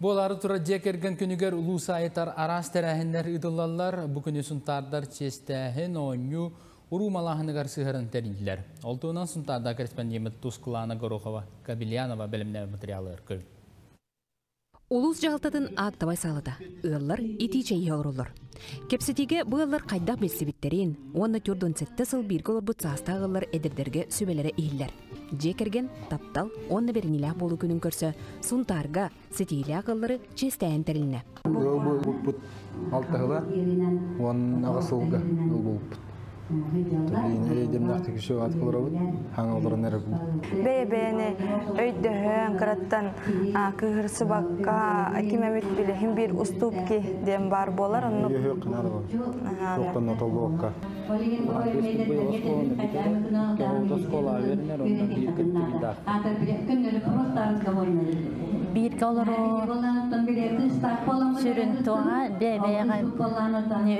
Буолаары турар дьиэ кэргэн күнүгэр улуус аайытар араас тэрээһиннэр ыытыллаллар. Бу күнү сунтаардар чиэстээһин, оонньуу, уруу малааһыныгар сыһыаран тэрийдилэр. Ол туһунан Сунтаарда корреспондеммыт Тускулаана Горохова Кабельянова бэлэмнээбит материалыгар көрүҥ. Улуус дьаһалтатын аактабай саалата. Ыаллар итии чэй иһэ олороллор. Кэпсэтиигэ бу ыаллар хайдах билсибиттэрин уонна 47 сыл бииргэ олорбут саастаах ыаллар эдэрдэргэ сүбэлэрэ иһиллэр. Дьиэ кэргэн, таптал уонна бэриниилээх буолуу күнүн көрсө Сунтаарга ситиилээх ыаллары чиэстээһин тэрилиннэ. Ыал буолбуппут алтыһыла 18 сылга ыал буолбуппут. Эйдемнэхтик үсү аат олоробут, хаҥа олорон эрэбин. Бэйэ-бэйэни өйдөһөн, кыраттан кыыһырсыбакка, ким эмит билиһин биир уступки диэн баар буолар. Оннук. Өйөһүөх кынаар бар. Туохтан отоллуокка. Бииргэ олоруу сүрүн туоҕа бэйэ-бэйэҕэ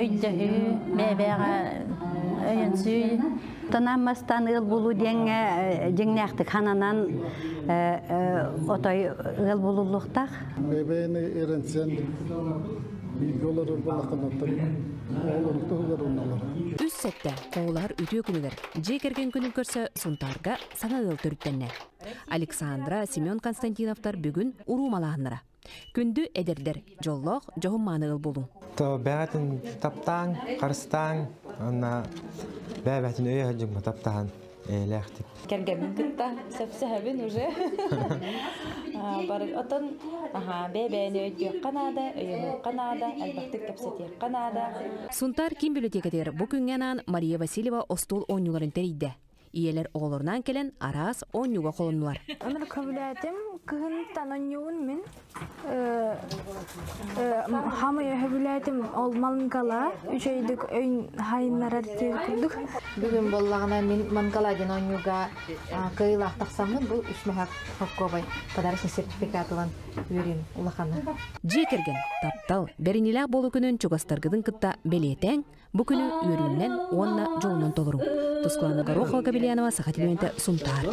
өйдөһүү, бэйэ-бэйэҕэ өйөнсүү. Тынан мастан ыал булуу диэҥҥэ дьиҥнээхтик хананан отой ыал булуллуохтаах. Бэйэ-бэйэни эрэнсэн бииргэ олорор буоллаххына оҕолору туһугар уналар. Үс сэттэ оҕолоһор үтүө күнүгэр дьиэ кэргэн күнүн көрсө Сунтаарга саҥа ыал төрүттэннэ. Александра, Семен Константиновтар бүгүн уруу малааһыннара. Күндү эдэрдэр, дьоллоох, дьоһун мааны ыал буолуҥ. То бэҕэтин таптаан, харыстаан, уонна бэйэ-бэйэтин өйө дьуҥҥа таптаһан эйэлээхтик. Кэргэммин кытта сөпсөһөбүн уже. Бары отон аха бэйэ-бэйэни өйдүөххэ наада, өйөһүөххэ наада, элбэхтик кэпсэтиэххэ наада. Сунтаар киин библиотекатыгар бу күҥҥэ анаан Мария Васильева остуол оонньууларын тэрийдэ. Ийэлэр оҕолорунаан кэлэн араас оонньууга холоннулар. Ыныр көбүлээтим кыһынтан оонньуубун мин. Хамай өһөбүлээтим ол мангала үчөйдүк өйн хайыннарар диир курдук. Бүгүн буоллаҕына мин мангала диэн оонньууга кыайыылаах тахсаммын бу үс мөһөк хоккуобай подарочный сертификат ылан үөрүүм улахана. Дьиэ кэргэн, таптал, бэриниилээх буолуу күнүн чугастаргытын кытта бэлиэтээҥ, бу күнү үөрүүнэн уонна дьолунан толоруҥ. Тускулана Горохова Кабельянова, Саха телевидениетэ, Сунтаар.